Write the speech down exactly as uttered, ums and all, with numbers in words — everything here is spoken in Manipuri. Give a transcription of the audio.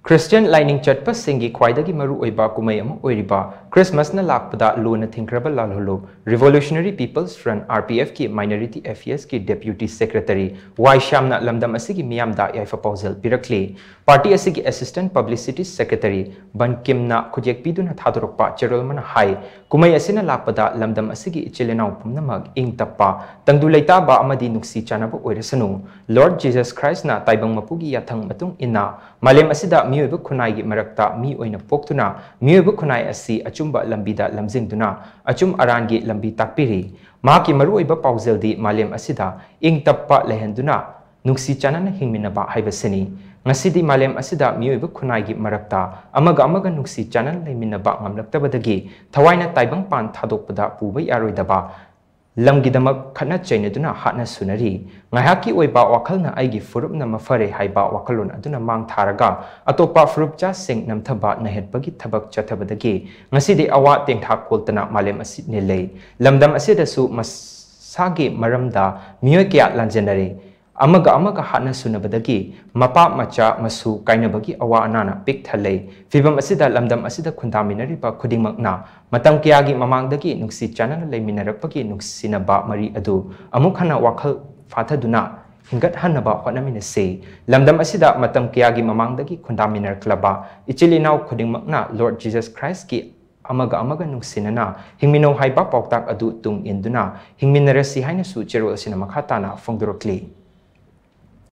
ꯈ꯭ꯔꯤꯁꯇꯤꯌꯟ ꯂꯥꯏꯅꯤꯡ ꯆꯠꯄꯁꯤꯡꯒꯤ ꯈ꯭ꯋꯥꯏꯗꯒꯤ ꯃꯔꯨꯑꯣꯏꯕ ꯀꯨꯝꯍꯩ ꯑꯃ ꯑꯣꯏꯔꯤꯕ ꯈ꯭ꯔꯤꯁꯃꯁꯅ ꯂꯥꯛꯄꯗ ꯂꯨꯅ ꯊꯤꯡꯈ꯭ꯔꯕ ꯂꯥꯜꯍꯧꯂꯨ, Revolutionary People's Front, R P F ꯀꯤ Minority Affairs ꯀꯤ Deputy Secretary ꯋꯥꯏ ꯁ꯭ꯌꯥꯝꯅ ꯂꯝꯗꯝ ꯑꯁꯤꯒꯤ ꯃꯤꯌꯥꯝꯗ ꯌꯥꯏꯐ ꯄꯥꯎꯖꯦꯜ ꯄꯤꯔꯛꯂꯤ꯫ ꯄꯥꯔꯇꯤ ꯑꯁꯤꯒꯤ Assistant Publicity Secretary ꯕꯟꯀꯤꯝꯅ ꯈꯨꯠꯌꯦꯛ ꯄꯤꯗꯨꯅ ꯊꯥꯗꯣꯔꯛꯄ ꯆꯦꯔꯣꯜ ꯑꯃꯅ ꯍꯥꯏ, ꯀꯨꯝꯍꯩ ꯑꯁꯤꯅ ꯂꯥꯛꯄꯗ ꯂꯝꯗꯝ ꯑꯁꯤꯒꯤ ꯏꯆꯤꯜ ꯏꯅꯥꯎ ꯄꯨꯝꯅꯃꯛ ꯏꯪ ꯇꯞꯄ, ꯇꯪꯗꯨ ꯂꯩꯇꯥꯕ ꯑꯃꯗꯤ ꯅꯨꯡꯁꯤ ꯆꯥꯟꯅꯕ ꯑꯣꯏꯔꯁꯅꯨ꯫ ꯂꯣꯔꯗ ꯖꯤꯖꯁ ꯈ꯭ꯔꯥꯏꯁꯅ ꯇꯥꯏꯕꯪ ꯃꯄꯨꯒꯤ ꯌꯥꯊꯪ ꯃꯇꯨꯡ ꯏꯟꯅ ꯃꯥꯂꯦꯝ ꯑꯁꯤꯗ ꯃꯤꯑꯣꯏꯕ ꯈꯨꯟꯅꯥꯏꯒꯤ ꯃꯔꯛꯇ ꯃꯤ ꯑꯣꯏꯅ ꯄꯣꯛꯇꯨꯅ ꯃꯤꯑꯣꯏꯕ ꯈꯨꯟꯅꯥꯏ ꯑꯁꯤ ꯑꯆꯨꯝꯕ ꯂꯝꯕꯤꯗ ꯂꯝꯖꯤꯡꯗꯨꯅ ꯑꯆꯨꯝ ꯑꯔꯥꯟꯒꯤ ꯂꯝꯕꯤ ꯇꯥꯛꯄꯤꯔꯤ꯫ ꯃꯍꯥꯛꯀꯤ ꯃꯔꯨꯑꯣꯏꯕ ꯄꯥꯎꯖꯦꯜꯗꯤ ꯃꯥꯂꯦꯝ ꯑꯁꯤꯗ ꯏꯪ ꯇꯞꯄ ꯂꯩꯍꯟꯗꯨꯅ ꯅꯨꯡꯁꯤ ꯆꯥꯟꯅꯅ ꯍꯤꯡꯃꯤꯟꯅꯕ ꯍꯥꯏꯕꯁꯤꯅꯤ꯫ ꯉꯁꯤꯗꯤ ꯃꯥꯂꯦꯝ ꯑꯁꯤꯗ ꯃꯤꯑꯣꯏꯕ ꯈꯨꯟꯅꯥꯏꯒꯤ ꯃꯔꯛꯇ ꯑꯃꯒ ꯑꯃꯒ ꯅꯨꯡꯁꯤ ꯆꯥꯟꯅꯅ ꯂꯩꯃꯤꯟꯅꯕ ꯉꯝꯂꯛꯇꯕꯗꯒꯤ ꯊꯋꯥꯏꯅ ꯇꯥꯏꯕꯪꯄꯥꯟ ꯊꯥꯗꯣꯛꯄꯗ ꯄꯨꯕ ꯌꯥꯔꯣꯏꯗꯕ ꯂꯝꯒꯤꯗꯃꯛ ꯈꯠꯅ ꯆꯩꯅꯗꯨꯅ ꯍꯥꯠꯅ ꯁꯨꯅꯔꯤ꯫ ꯉꯥꯏꯍꯥꯛꯀꯤ ꯑꯣꯏꯕ ꯋꯥꯈꯜꯅ ꯑꯩꯒꯤ ꯐꯨꯔꯨꯞꯅ ꯃꯐꯔꯦ ꯍꯥꯏꯕ ꯋꯥꯈꯜꯂꯣꯟ ꯑꯗꯨꯅ ꯃꯥꯡ ꯊꯥꯔꯒ ꯑꯇꯣꯞꯄ ꯐꯨꯔꯨꯞꯆꯥꯁꯤꯡ ꯅꯝꯊꯕ ꯅꯩꯍꯠꯄꯒꯤ ꯊꯕꯛ ꯆꯠꯊꯕꯗꯒꯤ ꯉꯁꯤꯗꯤ ꯑꯋꯥ ꯇꯦꯡꯊꯥ ꯀꯣꯜꯇꯅ ꯃꯥꯂꯦꯝ ꯑꯁꯤ ꯅꯤꯜꯂꯦ꯫ ꯂꯝꯗꯝ ꯑꯁꯤꯗꯁꯨ ꯃꯁꯥꯒꯤ ꯃꯔꯝꯗ ꯃꯤꯑꯣꯏ ꯀꯌꯥ ꯂꯥꯟꯖꯦꯟꯅꯔꯦ꯫ ꯑꯃꯒ ꯑꯃꯒ ꯍꯥꯠꯅ ꯁꯨꯅꯕꯗꯒꯤ ꯃꯄꯥ ꯃꯆꯥ ꯃꯁꯨ ꯀꯥꯏꯅꯕꯒꯤ ꯑꯋꯥ ꯑꯅꯥꯅ ꯄꯤꯛ ꯊꯜꯂꯦ꯫ ꯐꯤꯚꯝ ꯑꯁꯤꯗ ꯂꯝꯗꯝ ꯑꯁꯤꯗ ꯈꯨꯟꯗꯥꯃꯤꯟꯅꯔꯤꯕ ꯈꯨꯗꯤꯡꯃꯛꯅ ꯃꯇꯝ ꯀꯌꯥꯒꯤ ꯃꯃꯥꯡꯗꯒꯤ ꯅꯨꯡꯁꯤ ꯆꯥꯟꯅꯅ ꯂꯩꯃꯤꯟꯅꯔꯛꯄꯒꯤ ꯅꯨꯡꯁꯤꯅꯕ ꯃꯔꯤ ꯑꯗꯨ ꯑꯃꯨꯛ ꯍꯟꯅ ꯋꯥꯈꯜ ꯐꯥꯊꯗꯨꯅ ꯍꯤꯡꯒꯠꯍꯟꯅꯕ ꯍꯣꯠꯅꯃꯤꯟꯅꯁꯤ꯫ ꯂꯝꯗꯝ ꯑꯁꯤꯗ ꯃꯇꯝ ꯀꯌꯥꯒꯤ ꯃꯃꯥꯡꯗꯒꯤ ꯈꯨꯟꯗꯥꯃꯤꯟꯅꯔꯛꯂꯕ ꯏꯆꯤꯜ ꯏꯅꯥꯎ ꯈꯨꯗꯤꯡꯃꯛꯅ ꯂꯣꯔꯗ ꯖꯤꯖꯁ ꯈ꯭ꯔꯥꯏꯁꯀꯤ ꯑꯃꯒ ꯑꯃꯒ ꯅꯨꯡꯁꯤꯅꯅ ꯍꯤꯡꯃꯤꯟꯅꯧ ꯍꯥꯏꯕ ꯄꯥꯎꯇꯥꯛ ꯑꯗꯨ ꯇꯨꯡ ꯏꯟꯗꯨꯅ ꯍꯤꯡꯃꯤꯟꯅꯔꯁꯤ ꯍꯥꯏꯅꯁꯨ ꯆꯦꯔꯣꯜ ꯑꯁꯤꯅ ꯃꯈꯥ ꯇꯥꯅ ꯐꯣꯡꯗꯣꯔꯛꯂꯤ꯫